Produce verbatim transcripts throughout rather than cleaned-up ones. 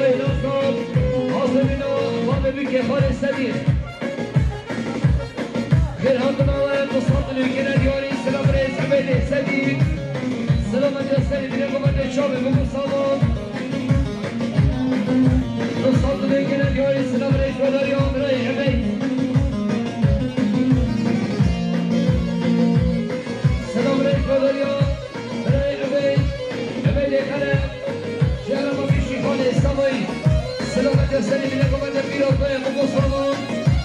Bey Nasar, Azemîna, Bavê Bikê Xalê Sedî. Xêr hatina we, Mustafa Nûkene Diyarî, Silav Rêz, Ubeydê Sedî. Silav Rêz Sedî, bine komandê çavê, bibo salam. Mustafa Nûkene Diyarî, Silav Rêz, Bedariya, Birayê Ubeyd. Silav Rêz, Bedariya. Birayê Ubeyd, Ubeydê Xelef, ji Erema Bîşî Xalê Savayî, silav ve serê mîna komandê pîra xwe, bibo salam,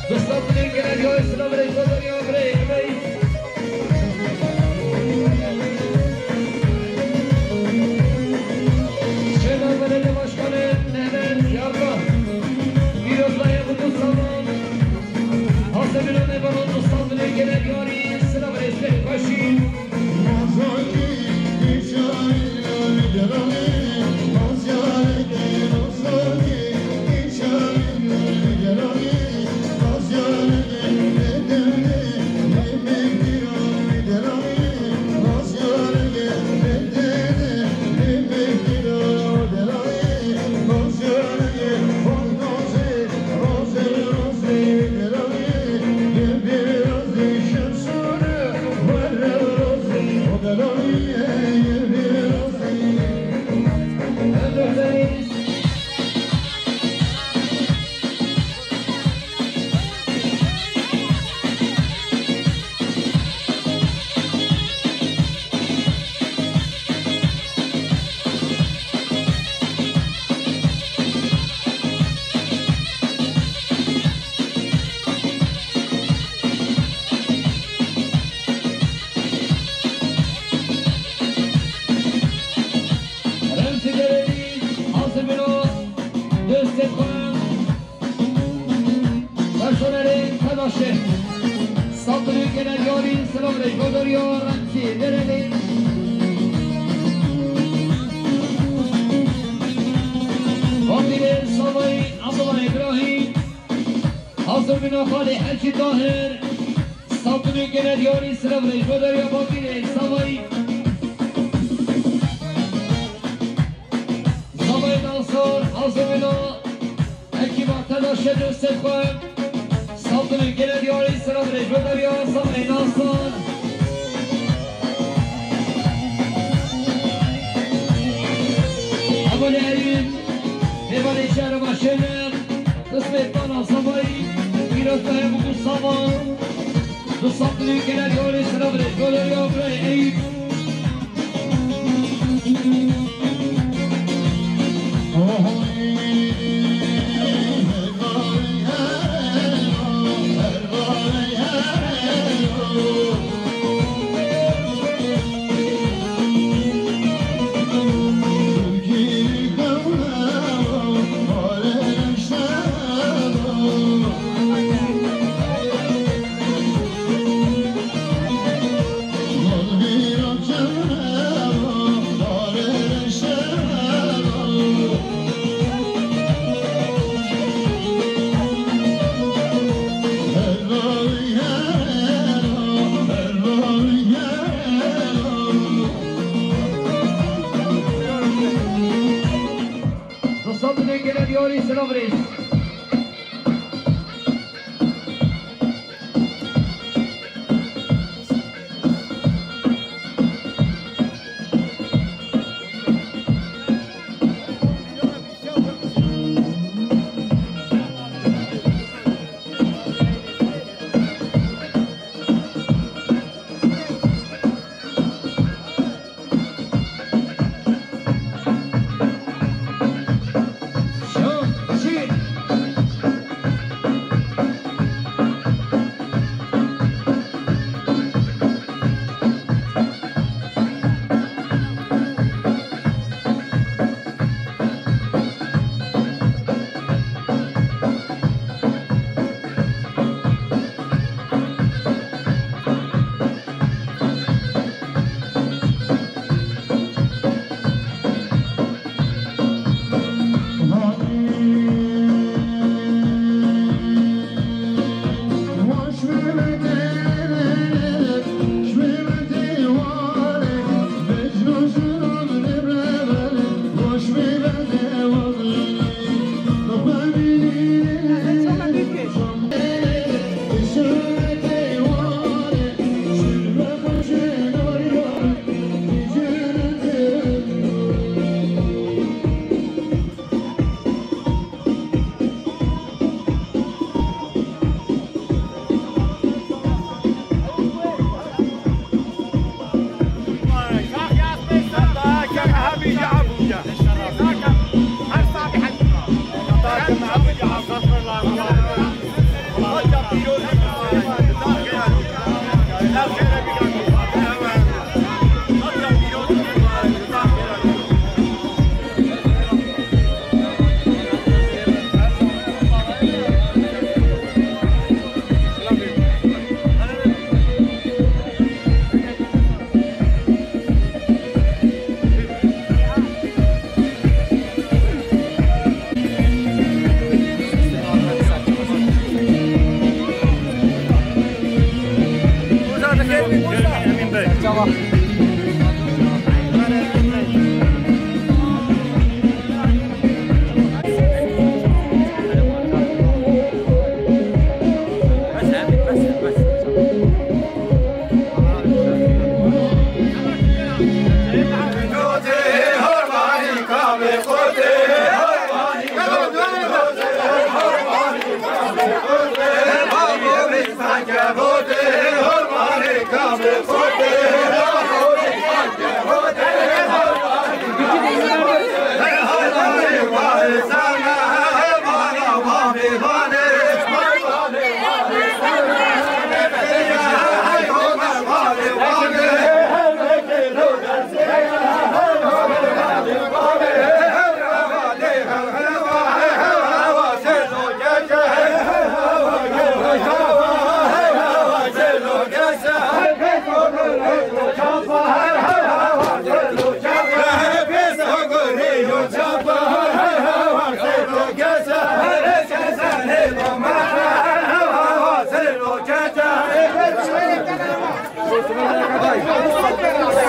dostan dilê gele diyarê silav rêkbedariya birayê Ubeyd. Şêna Belediye Başkanı Mehmet Yargan, pîra xwe, bibo salam, Azemîna Mêvanan, dostan dilê gele diyarî, silav rêkbedariya xweşî. Remzî Derelî, Azimîno, dostê xwe, personelê Tedaşê, Sabirî Genelyarî, silav rêkbedariya Remzî Derelî. Vatîrê Savayî, Abdullah Îbrahîm, Azimîno, Xalê Hecî Tahir, Sabirî Genelyarî, silav rêkbedariya Vatîrê Savayî. Zavayê Nasar, Azemîna, ekîba Tedaşê dostê xwe, Sabirî Genelyarî, silav rêkbedariya Zavayê Nasar. Hevalê Eyûb, mêvanê şehra Başêne, qismê Tana Zavayî, pîrozbahê bibo salam. Dostan dilê gele diyarê silav rêkbedariya birayê Eyûb. Dostan dilê gele diyarî silav rêz. Şam, şîr.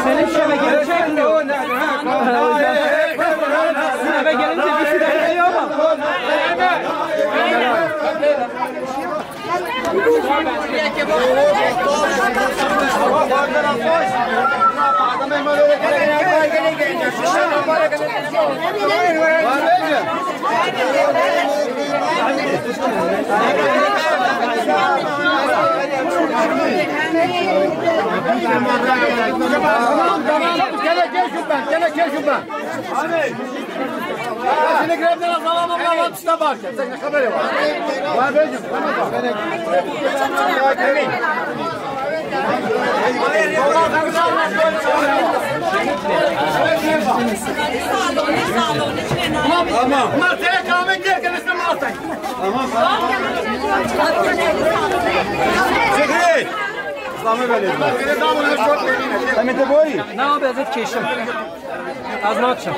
Senin şöyle gerçek mi? Eve gelince bir şey de yok ama. Gel, gel şuradan, gel, gel şuradan. Şimdi grevden azalan abla var, işte bak. Sen ne haberi var? Var bacım, tamam. Tamam. Tamam. Tamam. Şükrü. Tamam, ben de. Tamam, de boyu. Ne yapacak keşim? Ez naçim.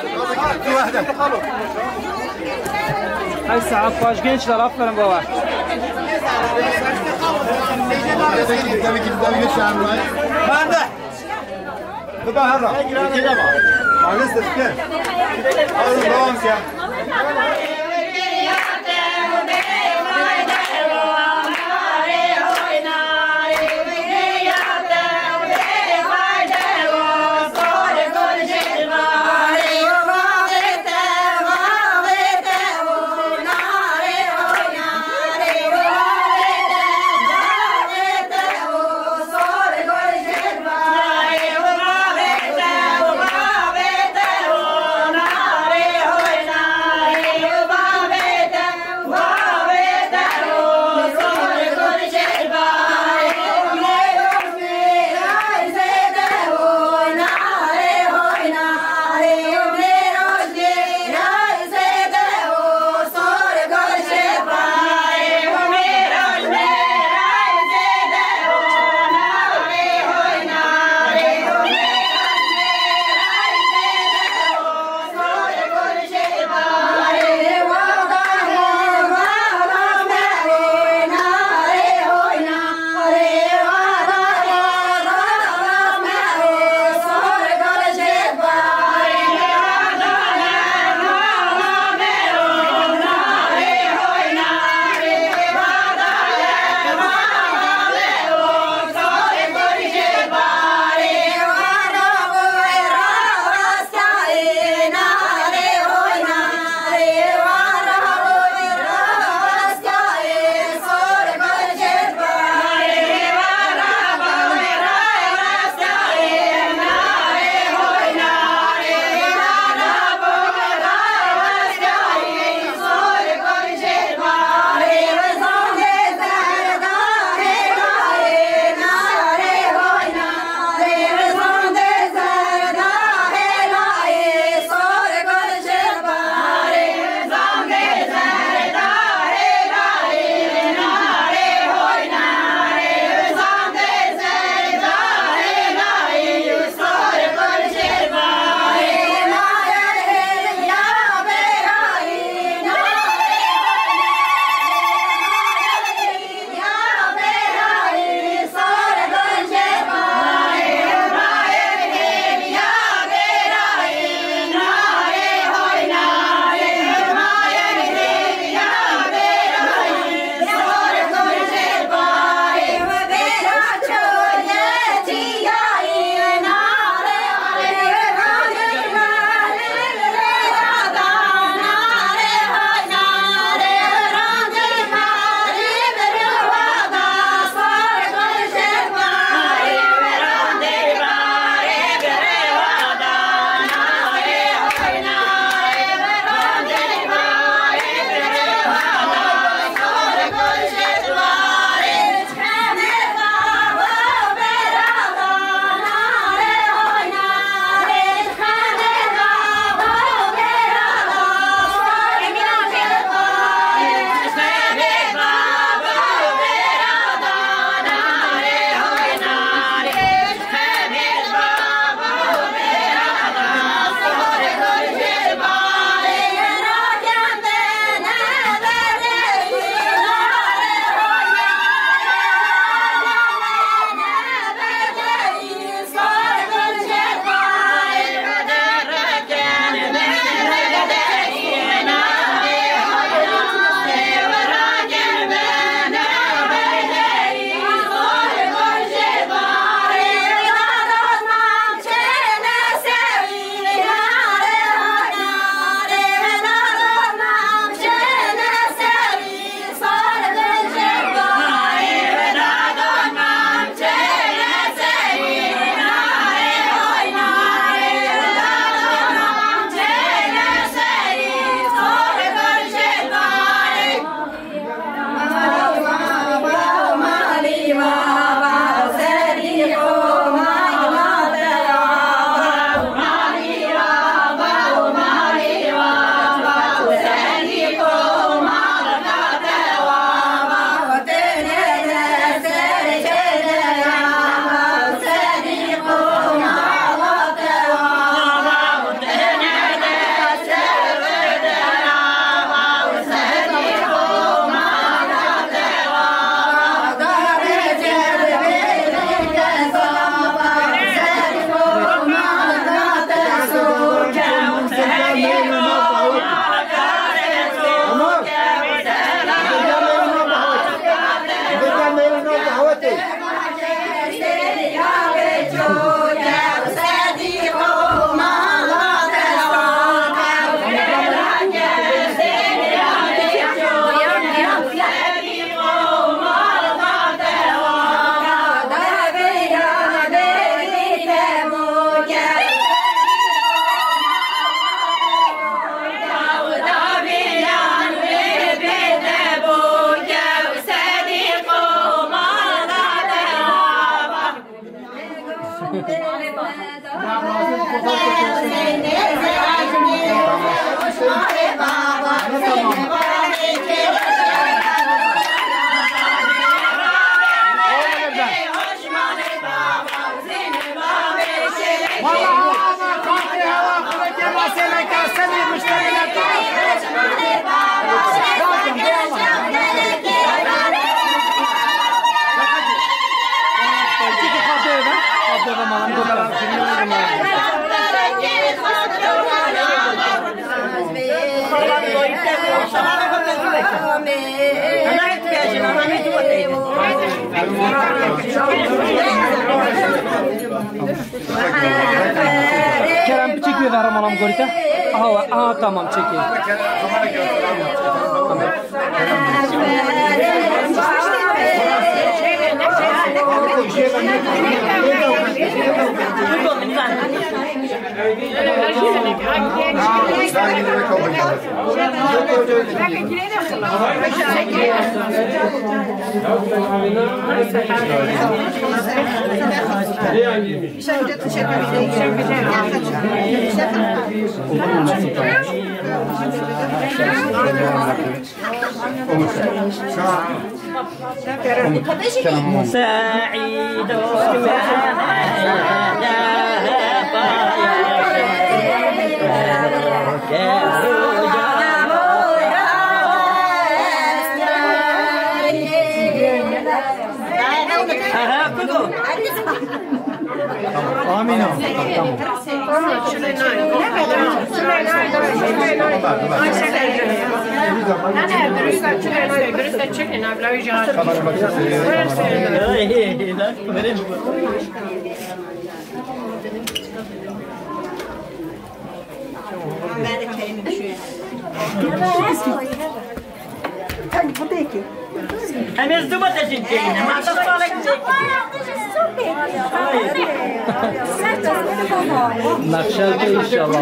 Hey saat baş gençler, aferin baba. Ben de. Bu da her. Maalesef ki. Alın devam ya. Kerem, çek bir kahramanım görüte. Aha, aha, tamam, çekeyim. Amîn. Tamam. Em ê zû bate jin têne. Ma te salek têne. Nexşel te inşallah.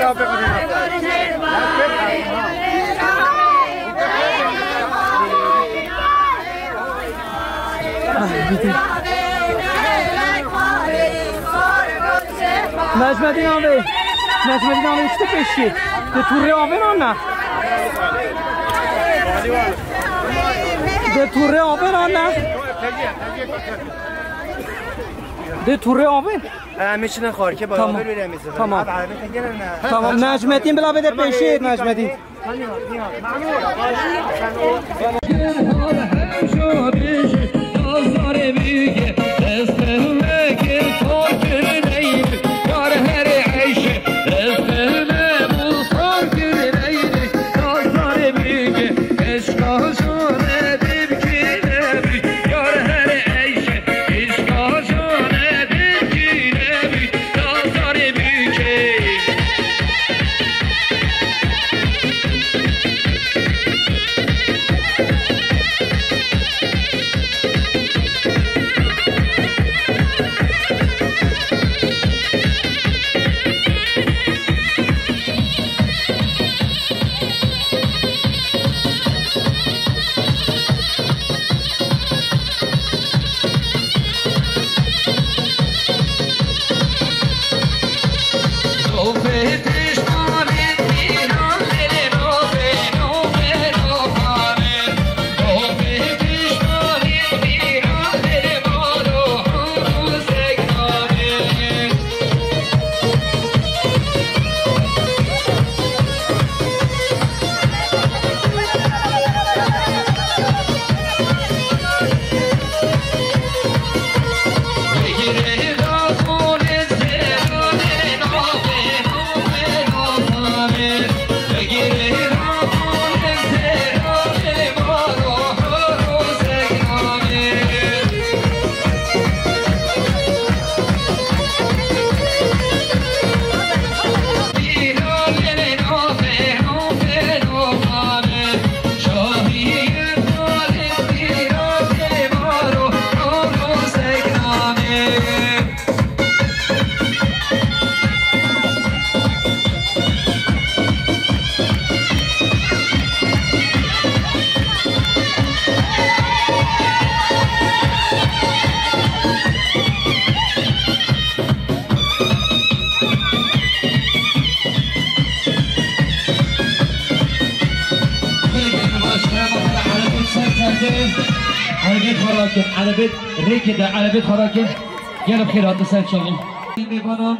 Necmedîn avê. Necmedîn avê işte pêşî. Di tûrê avê nan ne. Di tûrê avê nan ne. Di tûrê avê. Em ê çine xwarke Tamam. beraber wêremizin. Tamam. Abi, arabete gelin ha. Tamam, Necmettin bila bede Tamam, pêşê, iyi, Necmettin. iyi. Erebet xwe rakin, erebet rêkê de, erebet xwe rakin. Gelin xêr hatin ser çavan. Mêvanan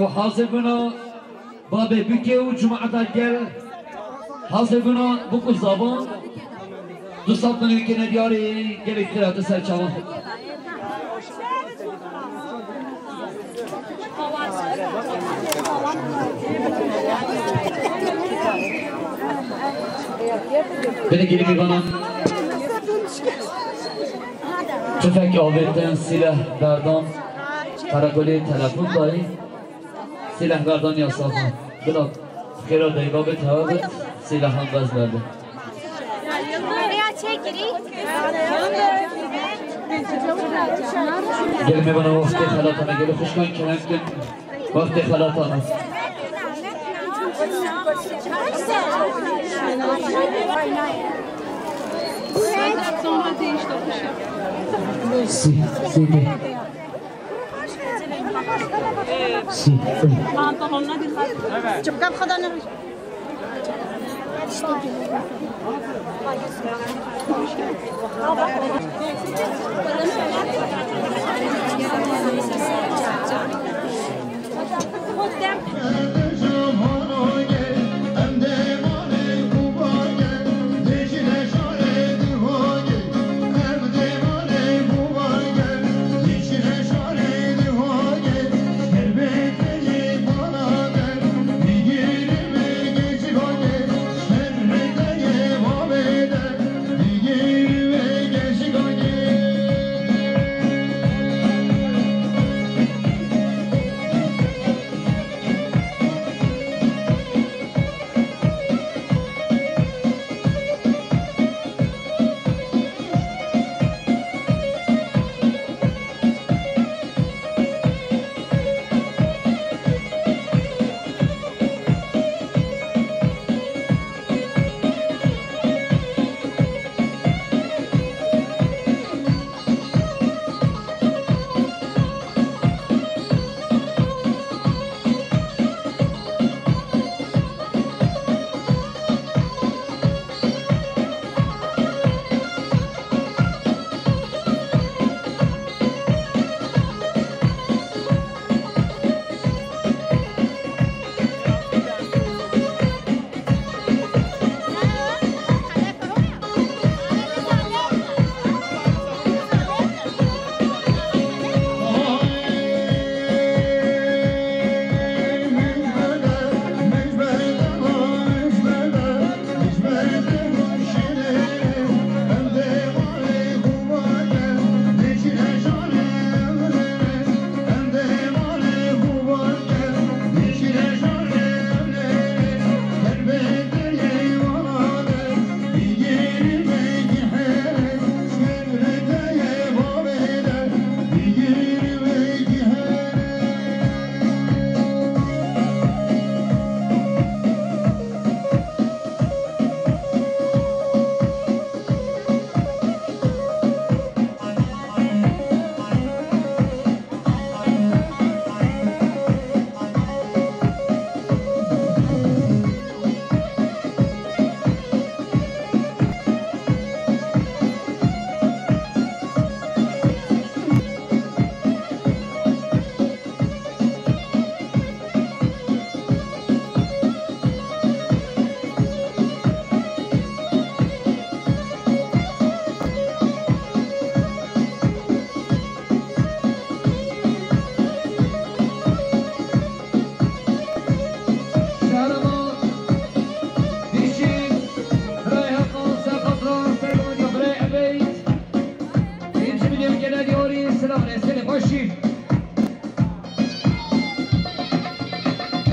û hazir bûna babê bûkê û cumata gel hazir bûna bûk û zavan. Du saf min wê kene diyarê gelek xêr hatin ser çavan. Binê gelî mêvanan. Tüfek avêtin, sîleh berdan, qereqolê telefon dayî, sîleh berdan ya safan. Bila xêra deyva bit, hewa bit, sîlehan bez berdin. Gelê mêvanan, wextê xelatana, gelê xwişkan kerem kin. Wextê xelatana. Sî, sî, sî. Sî, sî. Çipka bi xwe de ne.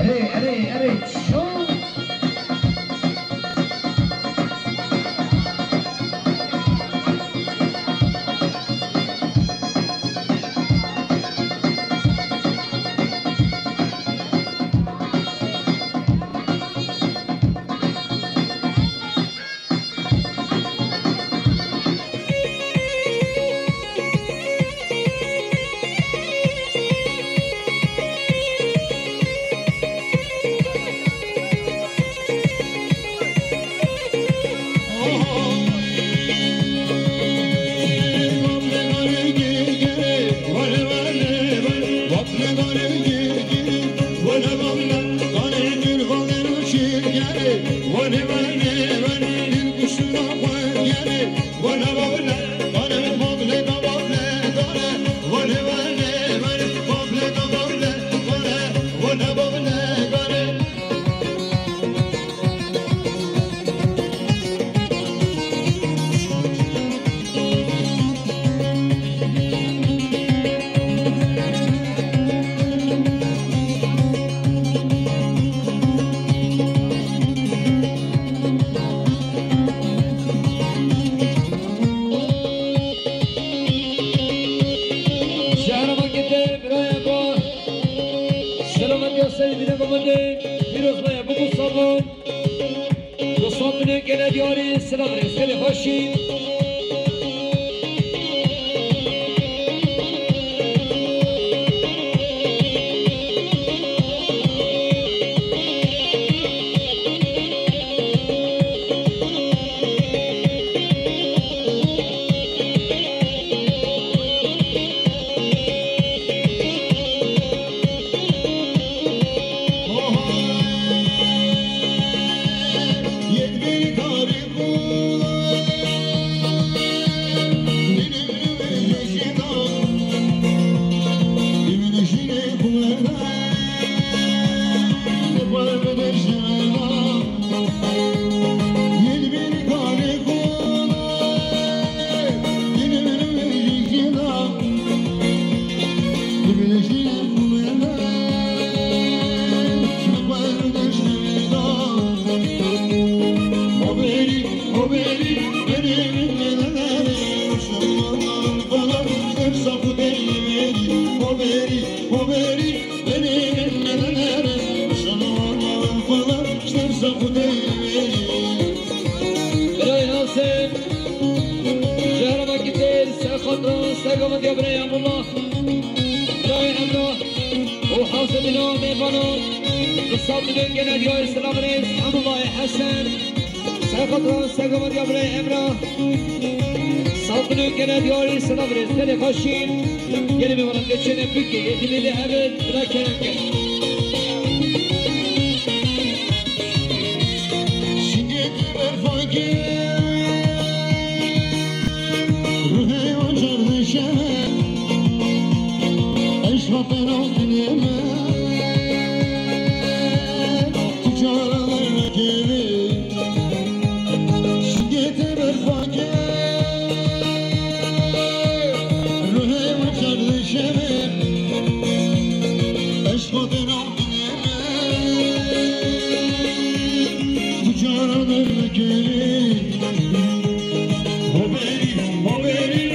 Erê, erê, erê, ço. Şehra Makete, biraya ba. Selametiya serê dîne biminde. Pîroz be, bû sabûn. Dostan min ê gele diyarî, selam rêz, gelê xweşî. Birayê Nasim, ji herêma Kitêl, ser xatira, ser gava diya birayê Emrullah. Birayê Emrah û Hasim Bila mêvana. Bi sed milyon gene diyayê silav rêz, Emrullahê Hesen. Ser xatira, ser gava diya birayê Emrah. Sed milyon gene diyayê silav rêz, gelê xweşî. Gelê mêvanan geçene bike, yê dilê de evet, bila kerem ke. Şingê te berfakê, ruhê ocar dişeme, eşqa te nav dilê me, tu çara dernekevê. Şingê te berfakê, ruhê ocar dişeme, eşqa te nav Tu cara dernekevê, hoberî, hoberî,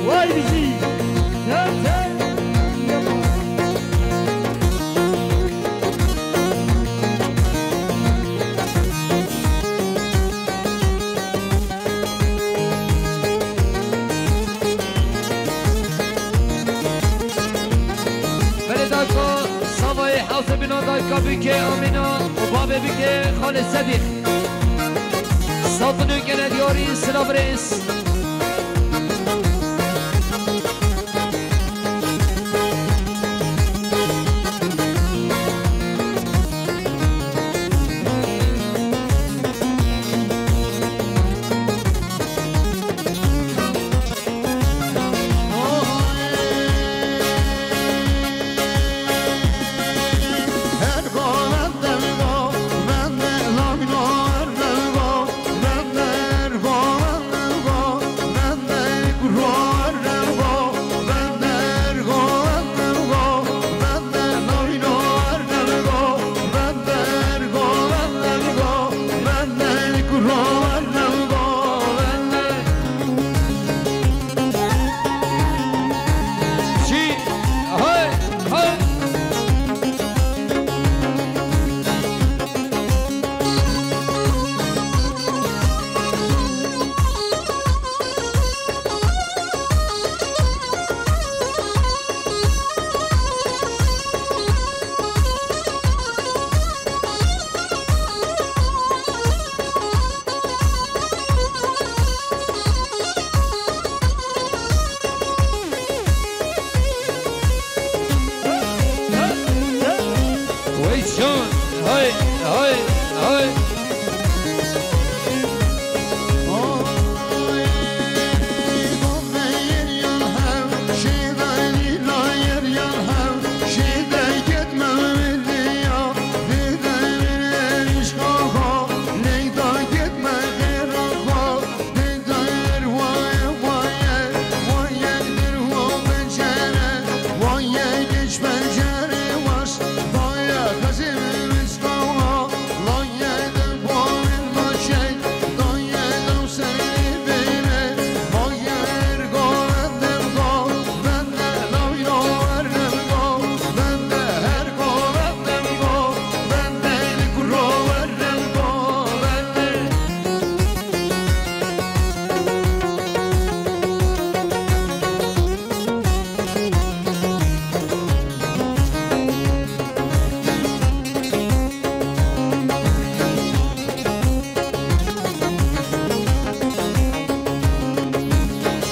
Vay bizi. Sen, sen. Belê dayka Savayê hewse bîna dayka bike Amîna û bavê bike Xalê Sedîq. Sat nûkene diyarî silav rêz. Wey can, hay, hay, hay.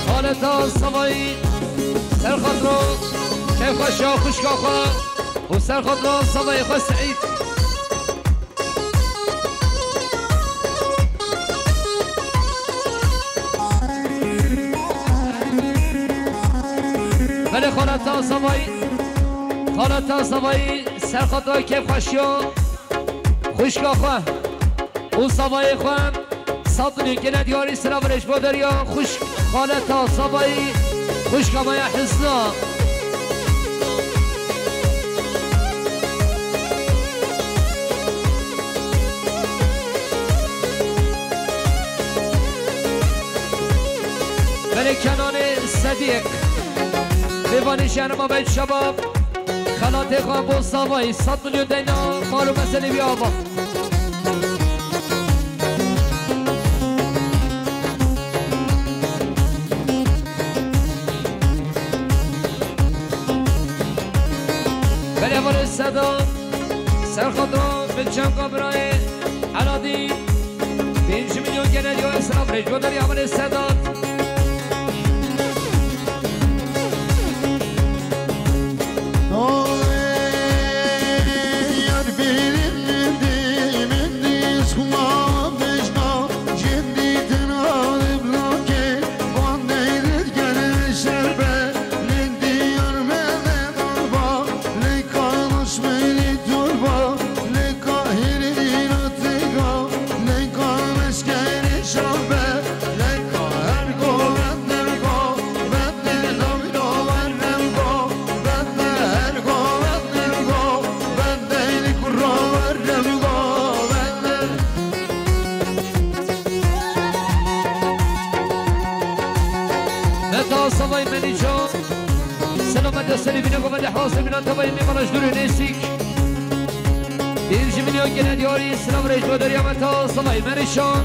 Xaleta Savayî, ser xatiro kêfxweşiya xwişka xwe û ser xatiro Savayê xwe Seîd. Belê xaleta Savayî, xaleta Savayî ser xatira kêfxweşiya xwişka xwe û Savayê xwe sat nûkene diyarî silav rêj bo deriya xwişk xaleta Savayî xwişka me ya Hizna. Belê Kenanê Sedîq. Mêvanê şehrê ma beyt şebab. Xelatê xwe bo Savayî. Sed milyon deyna mal û meselê wî ava. Belê Hevalê Sedat, ser xatira min çemka birayê Heladî, pênc milyon geneliyo esnaf rêj bo derî Hevalê Sedat. Destê li bînê govendê hazir bînan tevayê mêvana ji dûr û nêzîk. Pêncî milyon gene diyarî, silav rêj bo derya me ta Zavayê Merîşan.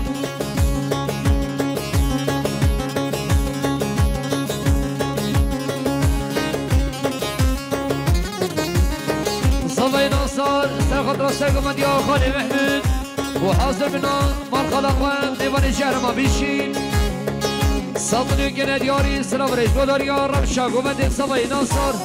Zavayê Nasar, ser xatira sergovendiya Xalê Mehmûd. û hazir bina marxala xwe mêvanê şehra me bişîn. Sed milyon gene diyarî, silav rêj bo derya, rewşa govendê Zavayê Nasar.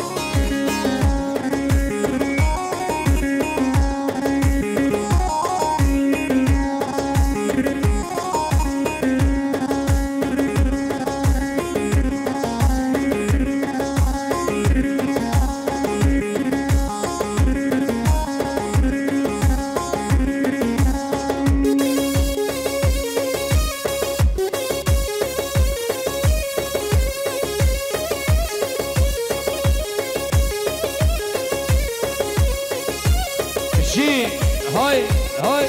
Jî, hay, hay.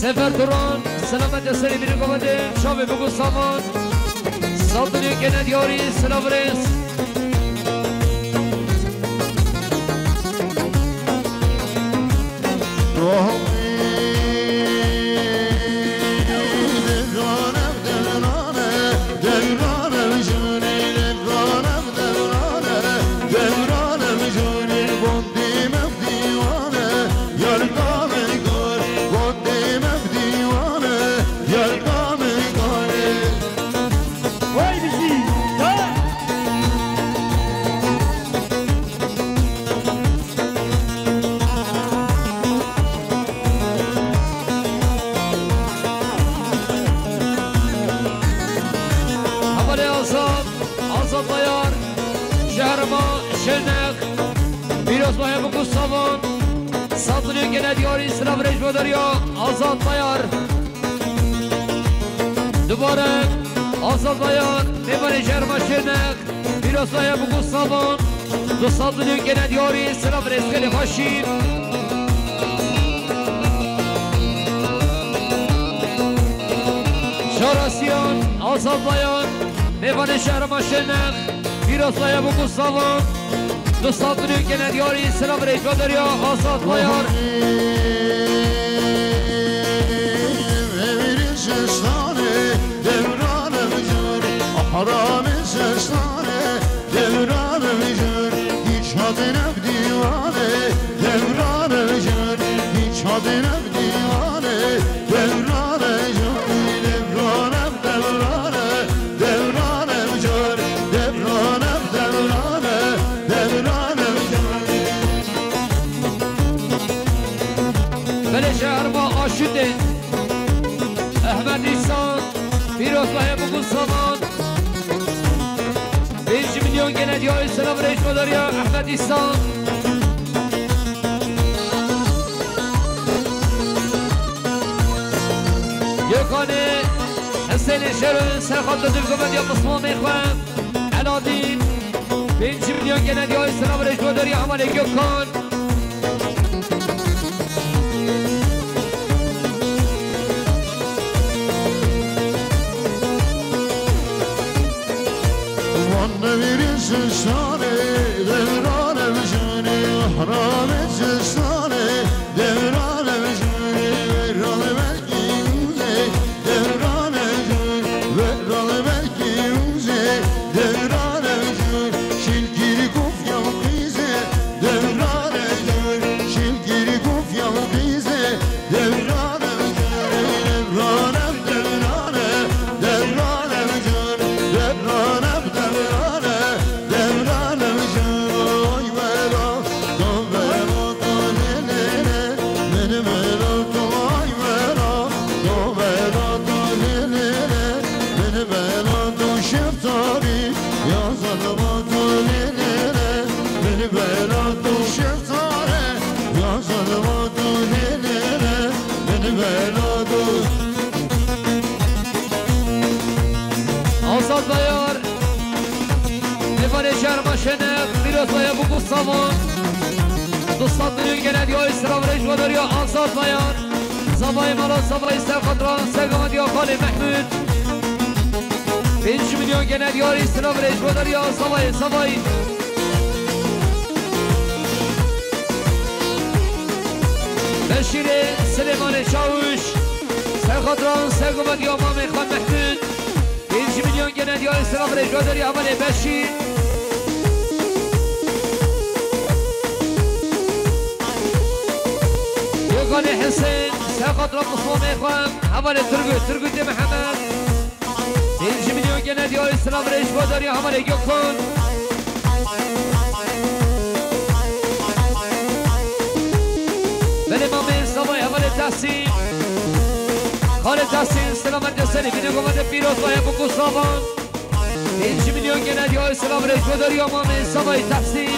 Sefer Turan, selamet serî bîrî govendê, çavê bigo savan. Sed milyon gene diyarî, silav rêz. Hevalê Azad, Azad Dayar, şehra me Şirnex, pîroz baye bigo savan, sed milyon gene diyarî, silav rêj bo derya, Azad Dayar. Dubare, Azad Dayar, mêvanê şehra me Şirnex. Pîroz baye bigo savan, du sed milyon gene diyarî, silav rêz gelê xweşî. Şarasiyan, Azad Dayar, mêvanê şehra me Şirnex, pîroz baye bigo savan, du sed milyon gene diyarî, silav rêj bo derya, Azad Dayar. Belê şehra me Aşûtê, Ehmed Îhsan, pîroz baye bigo savan. Pêncî milyon gene diyarî, silav rêj bo derya, Ehmed Îhsan. Gökhanê Hüseyinê Şero, ser xatira dil govendê ya Mismamê xwe, Eladîn. Pêncî milyon gene diyarî, silav rêj bo derya, hevalê Gökhan. Kene, pîrozaya Bûk û Savan. Du sed milyon gene diyayê silav rêj ve dariya Azad Bayan. Zavayê mala zavayê ser xatran, ser gava diya xalê Mehmûd. Pênc milyon gene diyayê silav rêj ve dariya zavayê zavayê. Beşîrê Silêmanê Çawûş. Ser xatran, ser gava diya mamê xal Mehmûd. Pênc milyon gene diyayê silav rêj ve dariya hevalê Beşîr. Gökhanê Hesen, ser xatran Muslamê xwe, hevalê Turgut, Turgutê Mihemed. Pênc milyon gene diyayê silav rêj ve dariya hevalê Gökhan. Belê mamê zavayê hevalê Tahsîn. Xalê Tahsîn, selamet de serê bîne gova de pîroz baye Bûk û Savan. Pênc milyon gene diyayê silav rêj ve dariya mamê zavayê Tahsîn.